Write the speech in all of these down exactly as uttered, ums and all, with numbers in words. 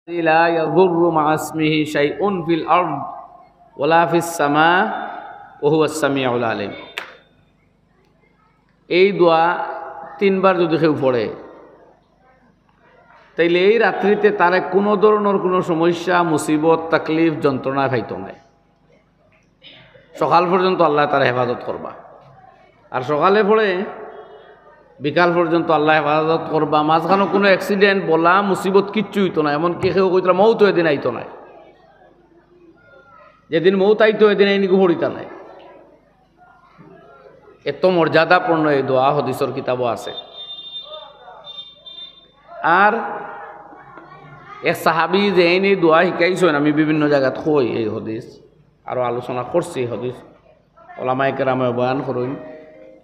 لا يضر مع اسمه شيء في الأرض ولا في السماء وهو السميع العليم। এই দোয়া তিনবার যদি কেউ পড়ে, তাইলে এই রাত্রিতে তারে কোনো ধরনের কোনো সমস্যা, মুসিবত, তাকলিফ, যন্ত্রণায় পাইতো নায়। সকাল পর্যন্ত আল্লায় তারে হেফাজত করবা। আর সকালে পড়ে বিকাল পর্যন্ত আল্লায় হেফাজত করবা। মাঝখানো কোনো accident, বলা, মুসিবত কিচ্ছু অইতো না, এমনকি কেউ কইতরা মউত অউ দিন আইতো নায়। যেদিন মউত আইতো, এদিন এইনিগু পড়িতা নায়। এত মর্যাদাপূর্ণ এই দোয়া হাদিসর কিতাবো আছে। আর এক সাহাবী যেইন এই দোয়া শিখাইছইন, আমি বিভিন্ন জাগাত কই এই হাদিস, আরো আলোচনা করছি হাদিস, ওলামায়ে কেরামে বয়ান করইন,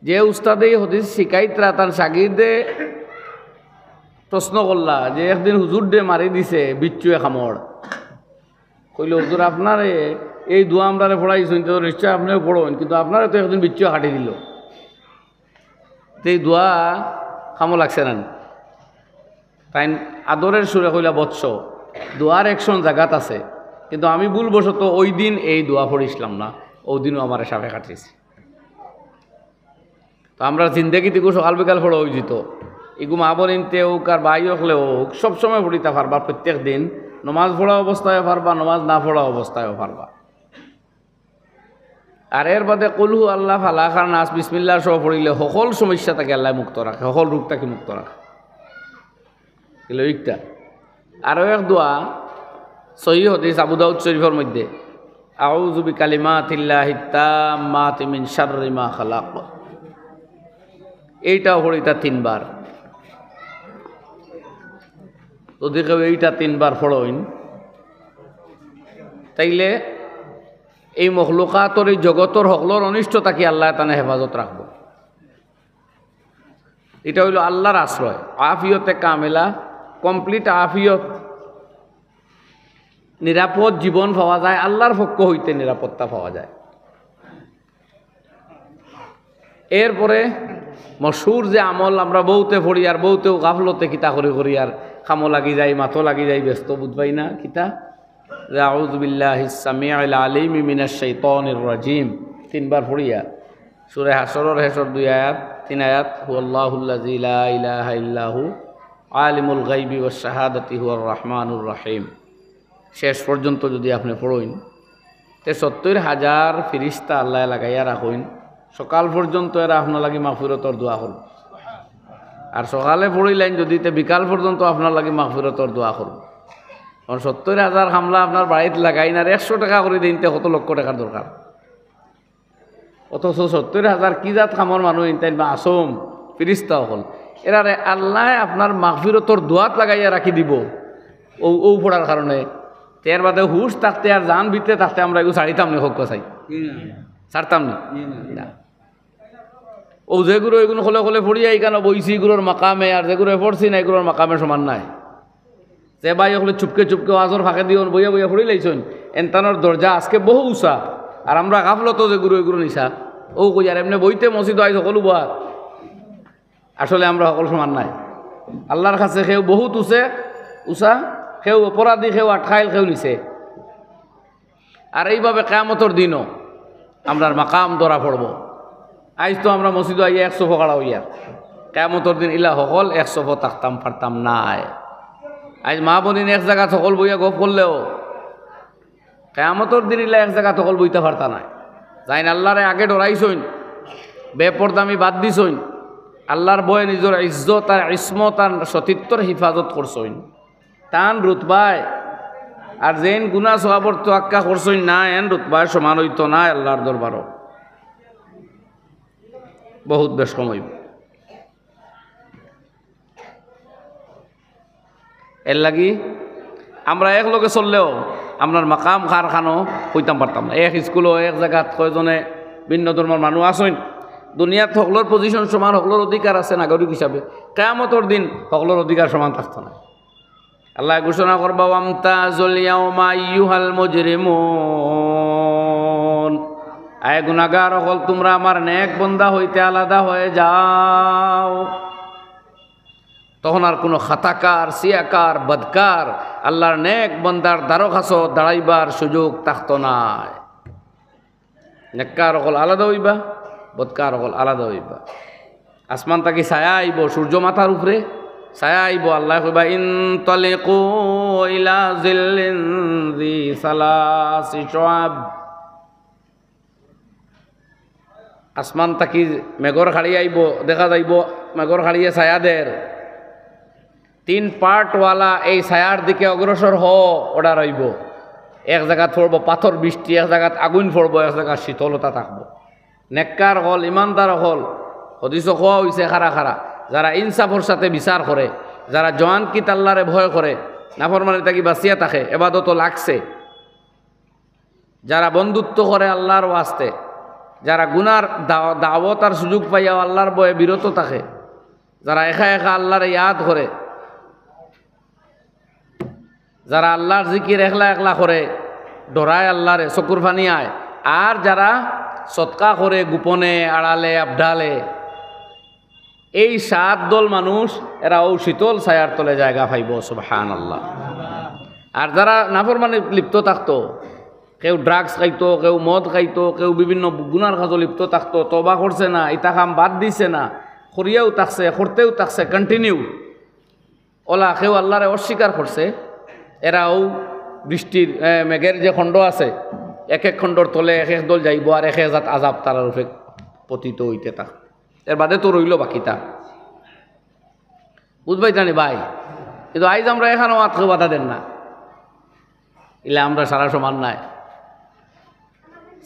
যে উস্তাদে এই হাদিস শিখাইতরা তান শাগির্দে প্রশ্ন করলা যে একদিন হুজুররে মারি দিছে বিচ্ছুয়ে কামড়। কইলো, "হুজুর, আপনারে এই দোয়া আমরারে পড়াইছইন, তো নিশ্চয় আপনেও পড়ইন, কিন্তু আপনারে তো একদিন বিচ্ছুয়ে কাটি দিলো। তো এই দোয়া কামো লাগছে না নি?" তাইন আদরের সুরে কইলা, "বৎস, দোয়ার action জাগাত আছে, কিন্তু আমি ভুলবশত ওই দিন এই দোয়া পড়ছিলাম না, ওই দিনও আমারে সাপে কাটিছে।" তো আমরার জিন্দেগিত ইগু সকাল বিকাল পড়া অইযিতো। ইগু মা বইনতে অউক আর ভাই অকলে অউক, সবসময় পড়িতা পারবা, প্রত্যেক দিন। নমাজ পড়া অবস্থায়ও পারবা, নমাজ না পড়া অবস্থায়ও পারবা। আর এর বাদে কুলহু আল্লাহ, ফালাক আর নাস, বিসমিল্লাহ সহ পড়িলে হকল সমস্যা থাকি আল্লায় মুক্ত রাখে, হকল রোগ থাকি মুক্ত রাখে। ইলো একটা। আরো এক দোয়া, সহিহ হাদিস আবু দাউদ শরীফর মধ্যে, "আউযু বিকালিমাতিল্লাহিত তাম্মাতি মিন শাররি মা খালাক।" এইটাও পড়িতা তিনবার। যদি কেউ এইটা তিনবার পড়ইন, তাইলে এই মখলুকাতর, এই জগতর হকলর অনিষ্ট থাকি আল্লায় তানে হেফাজত রাখবো। এটা অইলো আল্লাহর আশ্রয়, আফিয়তে কামেলা, complete আফিয়ত, নিরাপদ জীবন পাওয়া যায়, আল্লাহর পক্ষ হইতে নিরাপত্তা পাওয়া যায়। এরপরে মশহুর যে আমল, আমরা বউতে পড়ি আর বউতেউ গাফলতে কিতা করি করি আর কামো লাগি যাই, মাতো লাগি যাই, ব্যস্ত বুঝবায় না কিতা, যে "আউযু বিল্লাহিস সামিউল আলিম মিনাশ শাইতানির রাজিম" তিনবার পড়িয়া সুরে হাশরর হেশর দুই আয়াত, তিন আয়াত, "হুয়াল্লাহুল্লাযী লা ইলাহা ইল্লা হু, আলিমুল গায়বি ওয়াশ শাহাদাতি হুয়ার রাহমানুর রাহিম।" শেষ পর্যন্ত যদি আপনে পড়ইন, তে সত্তইর হাজার ফিরিস্তা আল্লায় লাগাইয়া রাখইন, সকাল পর্যন্ত এরা আপনার লাগি মাগফিরতর দোয়া করবো। আর সকালে পড়িলাইন যদি, তে বিকাল পর্যন্ত আপনার লাগি মাগফিরতর দোয়া করবো। কারণ সত্তইর হাজার কামলা আপনার বাড়িত লাগাইন আর একশো টেকা করি দেইন, তে কত লক্ষ টেকার দরকার। অথচ সত্তইর হাজার কি জাত কামর মানুষ, ইনতাইন মাসুম ফিরিস্তা অকল। এরারে আল্লায় আপনার মাগফিরতর দোয়াত লাগাইয়া রাখি দিবো, অউ, অউ পড়ার কারণে। তে এর বাদে হুশ থাকতে আর জান ভিতরে থাকতে আমরা এগু ছাড়িতাম নি, কউক্কা চাই। ছাড়তাম নি? না। অউ যেগুরে এগুন কলে কলে পড়িয়া ইখানো বইছি, ইগুরর মাকামে, আর যেগুরে পড়ছি না, ইগুরর মাকামে সমান নায়। যে ভাই অকলে চুপকে চুপকে ওয়াজর ফাঁকে দিয়ন বইয়া বইয়া পড়িলাইছইন, এনতানর দরজা আজকে বহু উঁচা। আর আমরা গাফলতো যেগুরে এগুরে নিছা, অউ কই আর এমনে বইতে মসজিদ আইজ হকল উবার। আসলে আমরা হকল সমান নায়। আল্লাহর কাছে কেউ বহুত উঁচে, উঁচা, কেউ অপরাধী, কেউ আটকাইল, কেউ নিচে। আর এইভাবে কিয়ামতর দিনও আমরার মাকাম ধরা পড়বো। আইজ তো আমরা মসজিদো আইয়া এক সফো খাড়া অইয়ার, কিয়ামতর দিন ইলা হকল এক সফো থাকতাম পারতাম নায়। আইজ মা বইন এক জাগাত হকল বইয়া গফ করলেও কিয়ামতর দিন ইলা এক জাগাত হকল বইতা পারতা নায়। যাইন আল্লাহরে আগে ডরাইছইন, বেপরদামি বাদ দিছইন, আল্লাহর ভয়ে নিজর ইজ্জত আর ইসমত আর সতীত্বর হিফাজত করছইন, তান রুতবায় আর যেইন গুনা সওয়াবর তোয়াক্কা করছইন না, এন রুতবায় সমান অইতো নায় আল্লাহর দরবারও। বহুত বেশ কম অইবো। এর লাগি আমরা এক লগে চললেও আমরার মাকাম কার খানো কইতাম পারতাম না। এক স্কুলো এক জাগাত কয়জনে ভিন্ন ধর্মর মানুষ আছইন, দুনিয়াত হকলর position সমান, হকলর অধিকার আছে নাগরিক হিসাবে। কিয়ামতর দিন হকলর অধিকার সমান থাকতো না। আল্লায় ঘোষণা করবা, "ওয়ামতাজুল ইয়াউমা আইয়ুহাল মুজরিমুন।" আয় গুনাগার অকল, তুমরা আমার নেক বন্দা হইতে আলাদা হয়ে যাও। তখন আর কুনু খাতাকার, সিয়াকার, বদকার আল্লার নেক বন্দার দ্বারকাছো দাঁড়াইবার সুযোগ থাকতো নায়। নেককার অকল আলাদা অইবা, বদকার অকল আলাদা অইবা। আসমান থাকি ছায়া আইবো, সূর্য মাথার উপরে ছায়া আইবো, আল্লায় কইবা, "ইনতালিকু ইলা জিল্লিন যি সালাসি শুআব।" আসমান থাকি মেঘর খাড়ি আইবো, দেখা যাইবো মেঘর খাড়িয়ে ছায়া দের। তিন পার্টওয়ালা এই ছায়ার দিকে অগ্রসর হ, অর্ডার অইবো। এক জাগাত পড়বো পাথর বৃষ্টি, এক জাগাত আগুন পড়বো, এক জাগাত শীতলতা থাকবো। নেককার অকল, ইমানদার অকল, হাদিসো কওয়া অইছে খারা খারা, যারা ইনসাফর সাথে বিচার করে, যারা জোয়ান কিত আল্লারে ভয় করে, নাফরমানি থাকি বাঁচিয়া থাকে, এবাদতো লাগছে, যারা বন্ধুত্ব করে আল্লার ওয়াস্তে, যারা গুনার দা-, দাওয়াত আর সুযোগ পাইয়াও আল্লার ভয়ে বিরত থাকে, যারা একা একা আল্লারে ইয়াদ করে, যারা আল্লার জিকির একলা একলা করে, ডরায় আল্লারে, চকুর পানি আয়, আর যারা সদকা করে গোপনে, আড়ালে, আবডালে, এই সাত দল মানুষ, এরা অউ শীতল ছায়ার তলে জাগা পাইবো। সুবহানাল্লাহ। আর যারা নাফরমানিত লিপ্ত থাকতো, কেউ ড্রাগস খাইতো, কেউ মদ খাইতো, কেউ বিভিন্ন গুনার কাজো লিপ্ত থাকতো, তওবা করছে না, ইতা কাম বাদ দিছে না, করিয়াও থাকছে, করতেও থাকছে, কন্টিনিউ, অলা কেউ আল্লারে অস্বীকার করছে, এরাও বৃষ্টির, এ, মেঘের যে খণ্ড আছে, এক এক খণ্ডর তলে এক এক দল যাইবো, আর এক এক জাত আযাব তারার উপরে পতিত অইতে থাকবো। এর বাদে তো রইলো বাকিতা। বুঝবায় জানি ভাই, কিন্তু আইজ আমরা এখানো আত কেউ বাধা দেন না, ইলা আমরা সারা সমান নায়।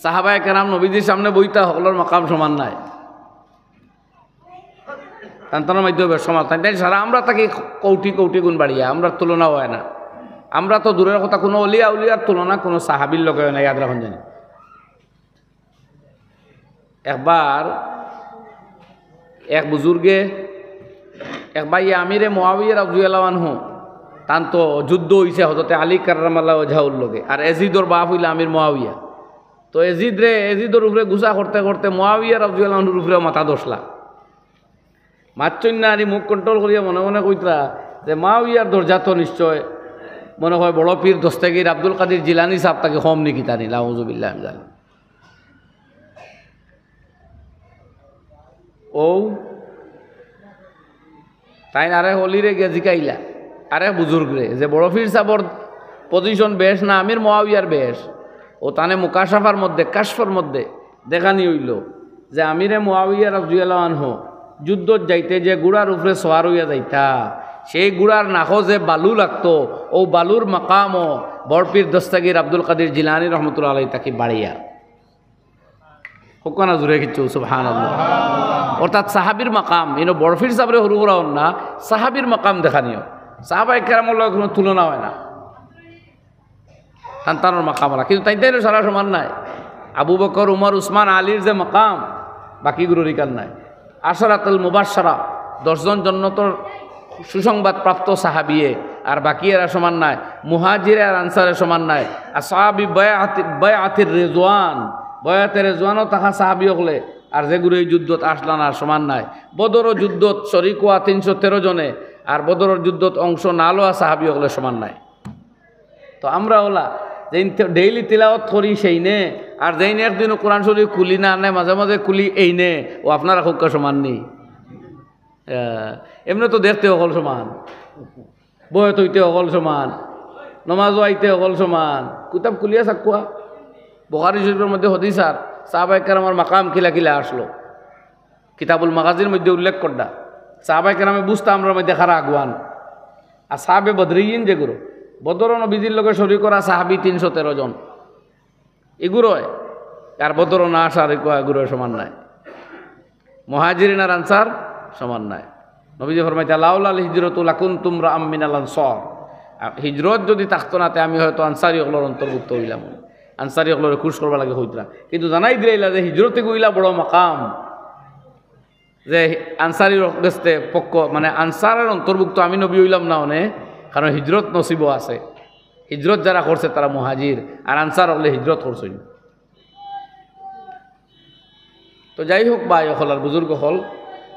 সাহাবায়ে কেরাম নবীজির সামনে বইতা, হকলর মাকাম সমান নায়। তান তানর মাধ্যমে বেশ সমান। তাইন তাইন সারা আমরা থাকি কৌটি কৌটি গুণ বাড়িয়া, আমরার তুলনা অয় না। আমরা তো দূরের কথা, কুনু অলিয়া উলিয়ার তুলনা কুনু সাহাবীর লগে অয় না, ইয়াদ রাখুন জানি। একবার এক বুজুর্গে, এক ভাইয়ে আমিরে মুআবিয়া রাদিয়াল্লাহু আনহু, তান তো যুদ্ধ অইছে হযরতে আলী কাররামাল্লাহু ওয়াজহাহুর লগে, আর এজিদর বাপ অইলা আমির মুআবিয়া। তো এজিদরে, এজিদর উপরে গুসা করতে করতে মুআবিয়া রাদিয়াল্লাহু আনহুর উপরেও মাথা ধরছলা। মাতছইন না, আর ই মুখ কন্ট্রোল করিয়া মনে মনে কইতরা যে মুআবিয়ার দরজা তো নিশ্চয় মনে অয় বড় পীর দস্তগীর আব্দুল কাদির জিলানী সাব থাকি কম নি কিতা নি, নাউজুবিল্লাহ মিন যালিক। অউ তাইন আরেক অলিরে গিয়া জিকাইলা, আরেক বুজুর্গরে, যে বড় পীর সাবর পজিশন বেশ না আমির মুআবিয়ার বেশ? অউ তানে মুকাশাফার মধ্যে, কাশফর মধ্যে দেখানি অইলো যে আমিরে মুআবিয়া রাদিয়াল্লাহু আনহু যুদ্ধত যাইতে যে ঘুড়ার উপরে সওয়ার অইয়া যাইতা, সেই ঘুড়ার নাকো যে বালু লাগতো, অউ বালুর মাকামও বড় পীর দস্তগীর আব্দুল কাদির জিলানী রহমতুল্লাহ আলাইহি থাকি বাড়িয়া। কউক্কা না জুরে কিচ্ছু, সুবহানাল্লাহ। অর্থাৎ সাহাবীর মাকাম, ইনো বড় পীর সাবরে হুরু করা অর না, সাহাবীর মাকাম দেখানি অয়। সাহাবায়ে কেরামর লগে কুনু তুলনা অয় না। তান তানর মাকাম অলা। কিন্তু তাইন তাইনও সারা সমান নায়। আবু বকর, উমর, উসমান, আলীর যে মাকাম, বাকিগুলোর ইখান নায়। আশারাতুল মুবাশশারা, দশ জন জন্নতর সুসংবাদ প্রাপ্ত সাহাবিয়ে, আর বাকি এরা সমান নায়। মুহাজিরে আর আনসারে সমান নায়। আসহাবি বায়াতি-, বায়াতির রিজওয়ান, বায়াতে রিজওয়ানও থাকা সাহাবি অকলে, আর যেগুলো এই যুদ্ধত আসলা না, সমান নায়। বদর যুদ্ধত শরিক অওয়া তিনশো তেরো জনে, আর বদরর যুদ্ধত অংশ না লওয়া সাহাবি অকলে সমান নায়। তো আমরা অলা, যেইন তে-, ডেইলি তিলাওয়াত করি সেইনে, আর যেইন একদিনও কোরআন শরিফ খুলি না, না মাঝে মাঝে খুলি এইনে, অউ আপনারা কউক্কা সমান নি? আহ, এমনে তো দেখতে হকল সমান, বয়ত অইতে হকল সমান, নমাজো আইতে হকল সমান। কিতাব খুলিয়া চাউক্কা, বুখারী শরিফর মধ্যে হাদিস আর সাহাবায়ে কেরামর মাকাম কিলা কিলা আসলো। কিতাবুল মাগাজির মধ্যে উল্লেখ কররা, সাহাবায়ে কেরামে বুঝতা আমরার মধ্যে কারা আগুয়ান। আর সাহাবে বদরিয়িন যেগুলো, বদরো নবীজির লগে শরিক অরা সাহাবি তিনশো তেরো জন, ইগুরোয়, আর বদরো না আসার ইগু-, ইগুরোয় সমান নায়। মুহাজিরিন আর আনসার সমান নায়। নবীজি ফরমাইতা, "লাউলাল হিজরাতু লাকুনতু ইমরাআম মিনাল আনসার।" আর হিজরত যুদি থাকতো না, তে আমি হয়তো আনসারি অকলর অন্তর্ভুক্ত অইলাম। আনসারি অকলরে খুশ করবার লাগি কইতরা। কিন্তু জানাই দিলাইলা যে হিজরতে গইলা বড় মাকাম। যে আনসারির গেস্তে পক্ষ, মানে আনসারের অন্তর্ভুক্ত আমি নবী অইলাম না অনে, কারণ হিজরত নসিবো আছে। হিজরত যারা করছে তারা মুহাজির, আর আনসার অকলে হিজরত করছইন। তো যাই হোক, ভাই অকল আর বুজুর্গ অকল,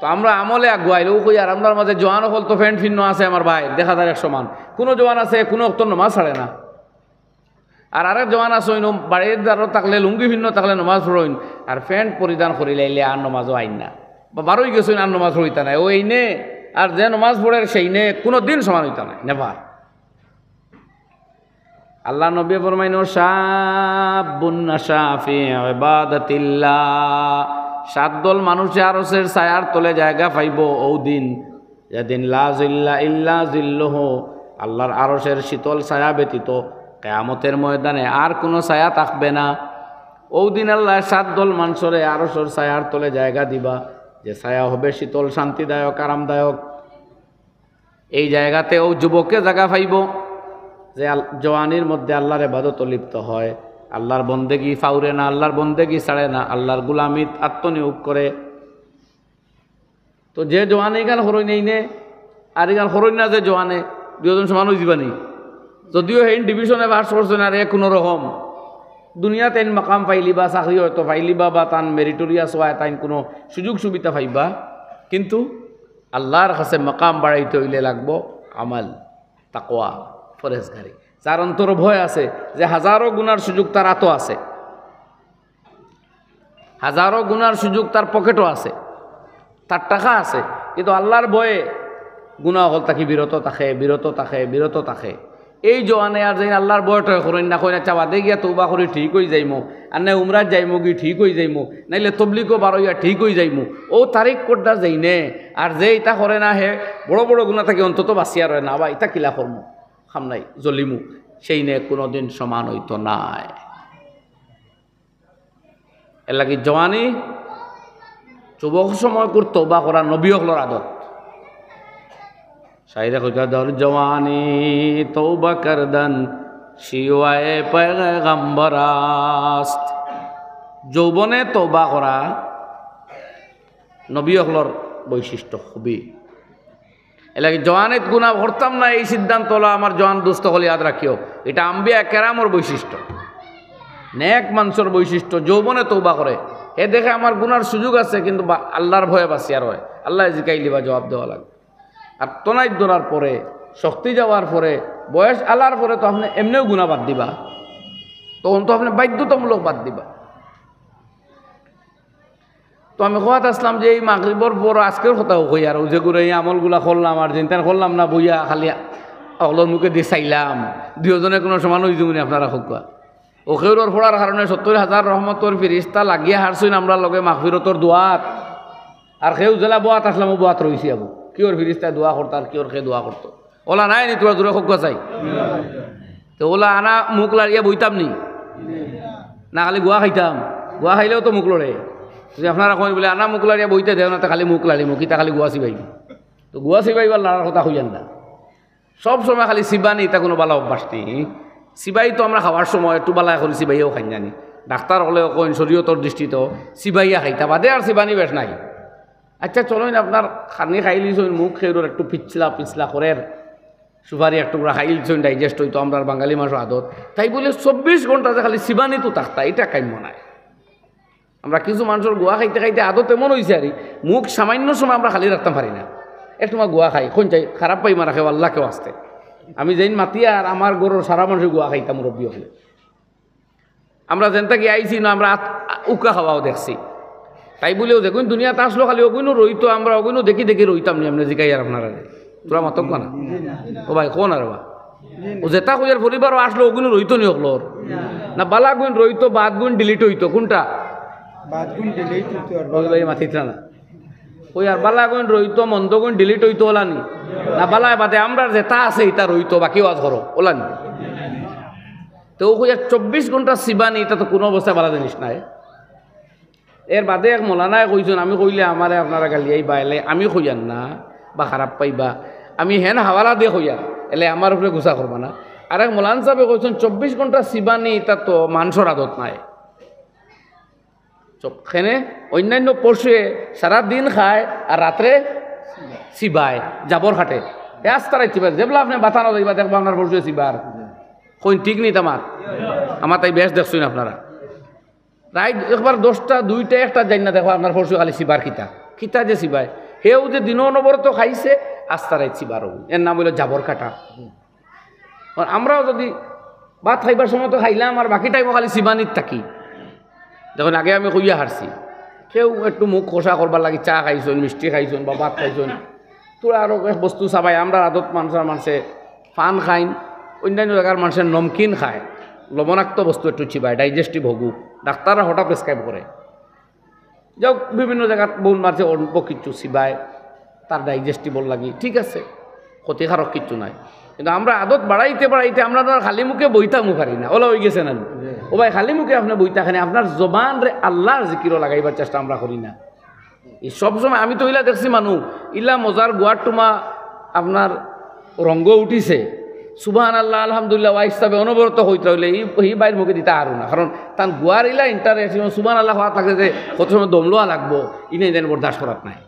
তো আমরা আমলে আগুয়াইলে ও কই, আর আমরার মাঝে জোয়ান অকল তো প্যান্ট ফিন্ন আছে আমার ভাই, দেখা যার এক সমান। কুনু জোয়ান আছে, কুনু অক্ত নমাজ ছাড়ে না। আর আরেক জোয়ান আছে, অইন বাড়ির দ্বারো থাকলে, লুঙ্গি ফিন্ন থাকলে নমাজ পড়ইন, আর প্যান্ট পরিধান করিলাইলে আর নমাজও আইন না, বা বারোই গেছইন আর নমাজ পড়িতা নায়। ও এইনে আর যে নমাজ পড়ের সেইনে কুনু দিন সমান অইতা নায়, never। আল্লার নবী ফরমাইন, "শাব্বুন নাশা ফি ইবাদাতিল্লাহ।" সাত দল মানুষে আরশের ছায়ার তলে জায়গা পাইবো অউ দিন, যেদিন লা জিল্লা ইল্লা জিল্লুহু, আল্লার আরশের শীতল ছায়া ব্যতীত কিয়ামতের ময়দানে আর কুনু ছায়া থাকবে না। অউ দিন আল্লায় সাত দল মানষরে আরশের ছায়ার তলে জায়গা দিবা, যে ছায়া হবে শীতল, শান্তিদায়ক, আরামদায়ক। এই জায়গাতে অউ যুবকে জাগা পাইবো, যে আল-, জোয়ানির মধ্যে আল্লার ইবাদতো লিপ্ত হয়, আল্লার বন্দেগি ফাউরে না, আল্লার বন্দেগি ছাড়ে না, আল্লার গুলামিত আত্মনিয়োগ করে। তো যে জোয়ানে ইখান করইন এইনে, আর ইখান করইন না যে জোয়ানে, দুইজন সমান অইযিবা নি? যদিও হেইন ডিভিশনে পাস করছইন আর এ কুনু রকম দুনিয়াত এইন মাকাম পাইলিবা, চাকরি হয়তো পাইলিবা, বা তান meritorious অয়, তাইন কুনু সুযোগ সুবিধা পাইবা, কিন্তু আল্লার কাছে মাকাম বাড়াইতে অইলে লাগবো আমল, তাকওয়া, পরেজগারি। যার অন্তরো ভয় আছে, যে হাজারো গুনার সুযোগ তার আতো আছে, হাজারো গুনার সুযোগ তার পকেটো আছে, তার টাকা আছে, কিন্তু আল্লার ভয়ে গুনা অকল থাকি বিরত থাকে, বিরত থাকে, বিরত থাকে। এই জোয়ানে আর যেইন আল্লার ভয় টয় করইন না, কইন, "আচ্ছা, বাদে গিয়া তওবা করি ঠিক অইযাইমু, আর নায় উমরাত যাইমুগি ঠিক অইযাইমু, নাইলে তবলিগো বারইয়া ঠিক অইযাইমু।" অউ তারিখ কোড্ডা যেইনে, আর যে ইতা করে না, হে বড় বড় গুনা থাকি অন্তত বাচিয়া রয় না, বা ইতা কিলা করমু, খাম নাই, জ্বলিমু, সেইনে কুনুদিন সমান অইতো নায়। এরলাগি জোয়ানি, যুবক সময়কুর তওবা করা নবী অকলর আদত। শায়রে কইতা, "দর জোয়ানি তওবা করদন, শিওয়ায়ে পয়গম্বর আস্ত।" যৌবনে তওবা করা নবী অকলর বৈশিষ্ট্য খুবই। এরলাগি জোয়ানিত গুনা করতাম না, এই সিদ্ধান্ত অইলো আমার জোয়ান দোস্ত অকল, ইয়াদ রাখিও, ইটা আম্বিয়া কেরামর বৈশিষ্ট্য, নেক মানষর বৈশিষ্ট্য। যৌবনে তওবা করে, হে দেখে আমার গুনার সুযোগ আছে, কিন্তু বা-, আল্লার ভয়ে বাচিয়া রয়। আল্লায় জিকাইলিবা, জবাব দেওয়া লাগবো। আর তনাইত ধরার পরে, শক্তি যাওয়ার পরে, বয়স আলার পরে তো আপনে এমনেও গুনা বাদ দিবা, তখন তো আপনে বাধ্যতামূলক বাদ দিবা। তো আমি কওয়াত আছলাম যে এই মাগরিবর পর আজকের কথাও কইয়ার, অউ যেগুরে এই আমলগুলা করলাম আর যেইনতান করলাম না, বইয়া খালি অকলর মুখেদি চাইলাম, দুইওজনে কুনু সমান অইযিমু নি আপনারা কউক্কা? অউ খেউরর পড়ার কারণে সত্তইর হাজার রহমতর ফিরিস্তা লাগিয়া হারছইন আমরার লগে মাগফিরতর দোয়াত। আর খেউ যেলা বওয়াত আছলাম, অউ বওয়াত রইছি আবু। কিওর ফিরিস্তায় দোয়া করতা আর কিওর কে দোয়া করতো? অলা নাই নি, তুমরা জোরে কউক্কা চাই। তে অলা আনা মুখ লাড়িয়া বইতাম নি? না খালি গুয়া খাইতাম? গুয়া খাইলেও তো মুখ লড়ে। যদি আপনারা কইন বুলে, "আনা মুখ লাড়িয়া বইতে দেও না, তে খালি মুখ লাড়িমু, কিতা খালি গুয়া চিবাইবি?" তো গুয়া চিবাইবার লাড়ার কথা কইয়ার না। সব সময় খালি চিবানি, ইতা কুনু বালা অভ্যাস নি। চিবাই তো আমরা খাওয়ার সময় একটু বালা করি চিবাইয়াও খাইন জানি। ডাক্তার অকলেও কইন শরীয়তর দৃষ্টিত চিবাইয়া খাইতা, বাদে আর চিবানি বেশ নাই। আচ্ছা, চলইন, আপনার খানি খাইলিছইন, মুখ খেউরর একটু পিছলা পিছলা করের, সুপারি এক টুকরা খাইলিছইন, digest অইতো, আমরার বাঙালি মানষর আদত। তাই বুলে চব্বিশ ঘন্টা যে খালি চিবানিত থাকতা, ইটা কাম্য নায়। আমরা কিছু মানষর গুয়া খাইতে খাইতে আদত এমন অইছে আরি, মুখ সামান্য সময় আমরা খালি রাখতাম পারি না। এক সময় গুয়া খাই, কইন চাই, খারাপ পাইবা না কেউ, আল্লাহকে ওয়াস্তে। আমি যেইন মাতিয়ার, আমার ঘরর সারা মানষে গুয়া খাইতা, মুরব্বি অকলে। আমরা যেন থাকি আইছি না, আমরা আত-, উকা খাওয়াও দেখছি। তাই বুলেও যেগুইন দুনিয়াত আছলো খালি অগুইনও রইতো, আমরা অগুইনও দেখি দেখি রইতাম নি, আপনে জিকাইয়ার আপনারারে। তুমরা মাতউক্কা না। ও ভাই, কও না রে বা। অউ যেতা কইয়ার পরিবারও আছলো, অগুইনও রইতো নি অকলর। না, বালা গুইন রইতো, বাদ গুইন delete অইতো। কুনটা? বাদ গুইন delete অইতো আর অউ ভাই মাতিত্রা না। অউ আর বালা গুইন রইতো, মন্দ গুইন delete অইতো, অলা নি? না, বালায় বাদে আমরার যেতা আছে, ইতা রইতো, বাকি ওয়াজ করো, অলা নি? তে অউ কইয়ার চব্বিশ ঘন্টা চিবানি, ইতা তো কুনু অবস্থায় বালা জিনিস নায়। এর বাদে এক মৌলানায় কইছইন, আমি কইলে আমারে আপনারা গালিয়াইবা, এলে আমি কইয়ার না বা খারাপ পাইবা, আমি হেন হাওয়ালা দিয়া কইয়ার, এলে আমার উপরে গুসা করবা না। আরেক মৌলানা সাবে কইছইন, চব্বিশ ঘন্টা চিবানি, ইতা তো মানষর আদত নায়। চব-, কেনে অইন্যান্য পশুয়ে সারা দিন খায় আর রাত্রে চিবায়, জাবর কাটে। এ আস্তা রাইত চিবায়। যেবলা আপনে বাতানো যাইবা, দেখবা আপনার পশুয়ে চিবার। কইন ঠিক নি ইতা মাত? আমার তাই বেশ দেখছইন আপনারা। রাইত একবার দশটা, দুইটা, একটা যাইন না, দেখবা আপনার পশুয়ে খালি চিবার কিতা। কিতা যে চিবায়। হেও যে দিনও অনবরত খাইছে, আস্তা রাইত চিবার অইবো, এর নাম অইলো জাবর কাটা। আর আমরাও যুদি ভাত খাইবার সময় তো খাইলাম, আর বাকি টাইমও খালি চিবানিত থাকি। দেখইন, আগে আমি কইয়া হারছি, কেউ একটু মুখ খোসা করবার লাগি চা খাইছইন, মিষ্টি খাইছইন বা ভাত খাইছইন, থুড়া আরো এক বস্তু চাবাই। আমরার আদত মানষর মানষে পান খাইন, অইন্যাইন্য জাগার মানষে নমকিন খায়, লবণাক্ত বস্তু একটু চিবায়, ডাইজেস্টিভ হগুক, ডাক্তাররা হঠাৎ প্রেসক্রাইব করে। যাউক, বিভিন্ন জাগাত বউত মানষে অল্প কিচ্ছু চিবায়, তার ডাইজেস্টিভর লাগি, ঠিক আছে, ক্ষতিকারক কিচ্ছু নাই। কিন্তু আমরা আদত বাড়াইতে বাড়াইতে আমরা তো আর খালি মুখে বইতামও পারি না, অলা অইগেছে না নি? ও ভাই, খালি মুখে আপনে বইতা কেনে, আপনার জবানরে আল্লার জিকিরো লাগাইবার চেষ্টা আমরা করি না। ই সব সময় আমি তো ইলা দেখছি মানুষ, ইলা মজার গুয়ার টুমা আপনার রঙ্গ উঠিছে, সুবহানাল্লাহ, আলহামদুলিল্লাহ, ওয়া হিসাবে অনবরত কইতরা অইলে ই, ই ভাইর মুখে দিতা পারো না, কারণ তান গুয়ার ইলা ইন্টারেস্ট এবং সুবহানাল্লাহ কওয়াত লাগলে যে কত সময় দম লওয়া লাগবো, ইনে যেন বরদাস্ত করাত নায়।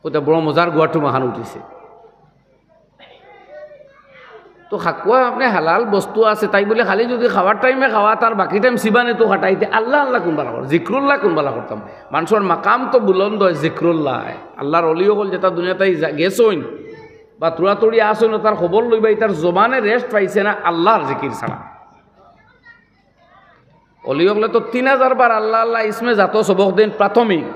কইতা বড় মজার গুয়ার টুমা খান উঠিছে। তো খাকুয়া আপনে হালাল বস্তু আছে, তাই বলে খালি যুদি খাওয়ার টাইমে খাওয়া, তার বাকি টাইম চিবানিত কাটাইতে আল্লাহ আল্লাহ কুনবালা কর, জিক্রুল্লাহ কুনবালা করতাম। মানষর মাকাম তো বুলন্দ অয় জিক্রুল্লাহ। আল্লার অলি অকল যেতা দুনিয়াত থাকি যা-, গেছইন বা থুড়া থুড়ি আছইন, তার খবর লইবা, ইতার জবানে রেস্ট পাইছে না আল্লার জিকির ছাড়া। অলি অকলে তো তিন হাজার বার আল্লাহ আল্লাহ ইসমে জাতো সবক দেইন প্রাথমিক,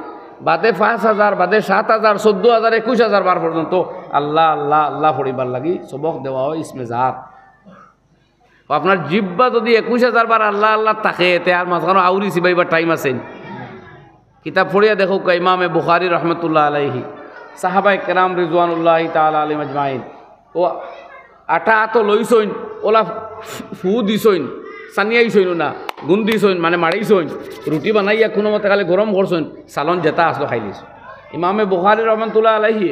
বাদে পাঁচ হাজার, বাদে সাত হাজার, চৌদ্দ হাজার, একুশ হাজার বার পর্যন্ত আল্লাহ আল্লাহ আল্লাহ পড়িবার লাগি সবক দেওয়া অয় ইসমে জাত। তো আপনার জিব্বা যুদি একুশ হাজার বার আল্লাহ আল্লাহ থাকে, তে আর মাঝখানো আউরি চিবাইবার টাইম আছে নি? কিতাব পড়িয়া দেখউক্কা, ইমামে বুখারী রহমতুল্লাহ আলাইহি, সাহাবায়ে কেরাম রিজওয়ানুল্লাহি তাআলা আলাইহিম আজমাইন, ও আটা আতো লইছইন, অলা ফু দিছইন, সানিয়াইছইন না, গুন্দিছইন, মানে মাড়াইছইন, রুটি বানাইয়া কুনুমতে খালি গরম করছইন, সালন যেতা আছলো খাইলিছইন। ইমামে বুখারী রহমতুল্লাহ আলাইহি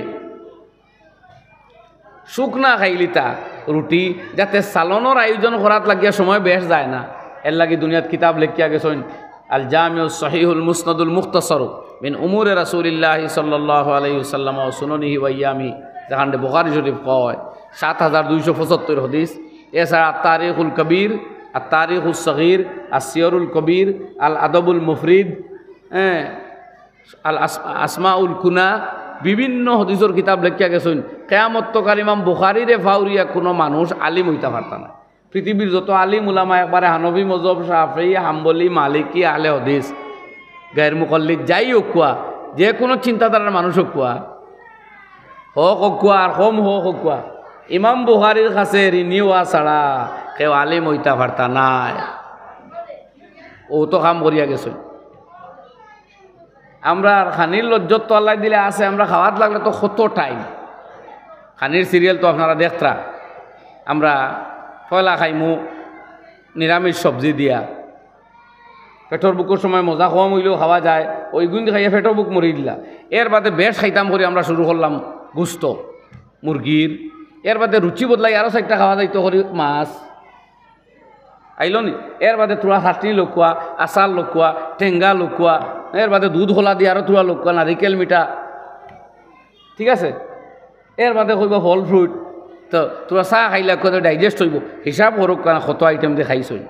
শুকনা খাইলিতা রুটি, যাতে সালনর আয়োজন করাত লাগিয়া সময় বেশ যায় না। এরলাগি দুনিয়াত কিতাব লেখিয়া গেছইন, আল জামিউস সহিহুল মুসনাদুল মুখতাসর মিন উমুরে রাসূলিল্লাহি সাল্লাল্লাহু আলাইহি ওয়াসাল্লাম ওয়া সুনানিহি ওয়া আইয়ামিহি, যেখানে বুখারী শরীফ কওয়া অয়, সাত হাজার দুইশো পঁচাত্তর হাদিস। এছাড়া আত তারিখুল কবির, আত তারিখুস সগীর, আস সিয়ারুল কবির, আল আদবুল মুফরিদ, হ্যাঁ, আল আস-, আসমাউল কুনা, বিভিন্ন হাদিসর কিতাব লেখিয়া গেছইন। কিয়ামত তক আর ইমাম বুখারীরে ফাউরিয়া কুনু মানুষ আলিম অইতা পারতা না। পৃথিবীর যত আলিম উলামা একবারে হানফি মজহব, শাফিঈ, হাম্বলি, মালিকি, আহলে হাদিস, গায়র মুকাল্লিদ, যাই অউক্কা, যে কুনু চিন্তাধারার মানুষ অউক্কা, হক অউক্কা আর কম হক অউক্কা, ইমাম বুখারীর কাছে ঋণী অওয়া ছাড়া কেউ আলিম অইতা পারতা নায়। অউ তো কাম করিয়া গেছইন। আমরার খানির লজ্জত তো আল্লায় দিলে আছে, আমরা খাওয়াত লাগলে তো কত টাইম। খানির সিরিয়াল তো আপনারা দেখতরা। আমরা পয়লা খাইমু নিরামিষ সবজি দিয়া। পেটর ভুকর সময় মজা কম অইলেও খাওয়া যায়, অইগুইন দি খাইয়া পেটর ভুক মরি দিলা। এর বাদে বেশ খাইতাম করি আমরা শুরু করলাম গুস্ত মুরগির, এর বাদে রুচি বদলাই আরো চাইরটা খাওয়া যাইতো করি মাছ। আইলো নি? এর বাদে থুড়া চাটনি লউক্কা, আচার লউক্কা, টেঙ্গা লউক্কা, এর বাদে দুধ কলা দি আরো থুড়া লউক্কা, নারিকেল মিঠা, ঠিক আছে? এর বাদে কইবা ফল ফ্রুট, তো থুড়া চা খাইলা কইতে ডাইজেস্ট অইবো। হিসাব করউক্কা না কত আইটেম দি খাইছইন।